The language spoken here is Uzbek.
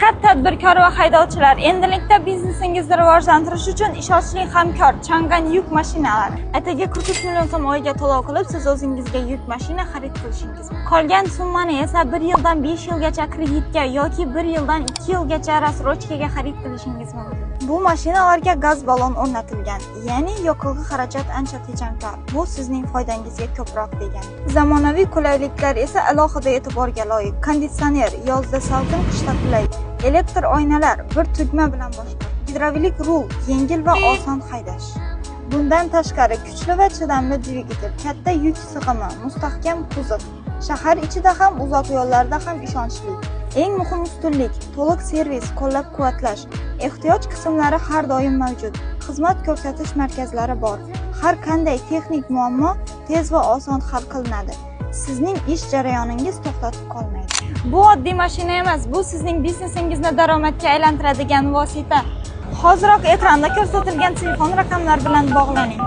Diqqat, tadbirkor va haydovchilar! Endilikda biznesingizni rivojlantirish uchun ishonchli hamkor Changan yuk mashinalari. Atigi 43 million so'm oyiga to'lov qilib, siz o'zingizga yuk mashina xarid qilishingiz mumkin. Qolgan summani esa 1 yildan 5 yilgacha kreditga yoki 1 yildan 2 yilgacha рассрочка ga xarid qilishingiz mumkin. Bu mashinalarga gaz ballon o'rnatilgan, ya'ni yoqilg'i xarajat ancha tejamkor. Bu sizning foydangizga ko'proq degani. Zamonaviy qulayliklar esa alohida e'tiborga loyiq. Konditsioner, yozda salqin, qishda qulay. Elektr oynalar bir tugma bilan boshqariladi. Gidravlik rul, yengil va oson haydash. Bundan tashqari, kuchli va chidamli dvigatel, katta yuk sig'imi, mustahkam kuzov, shahar ichida ham, uzoq yo'llarda ham ishonchli. Eng muhim ustunlik: to'liq servis, qo'llab-quvvatlash. Ehtiyoj qismlari har doim mavjud. Xizmat ko'rsatish markazlari bor. Har qanday texnik muammo tez va oson hal qilinadi. Sizning ish jarayoningiz to'xtatib qolmaydi. Bu oddiy mashina emas, bu sizning biznesingizni daromadga aylantiradigan vosita. Hoziroq ekranda ko'rsatilgan telefon raqamlari bilan bog'laning.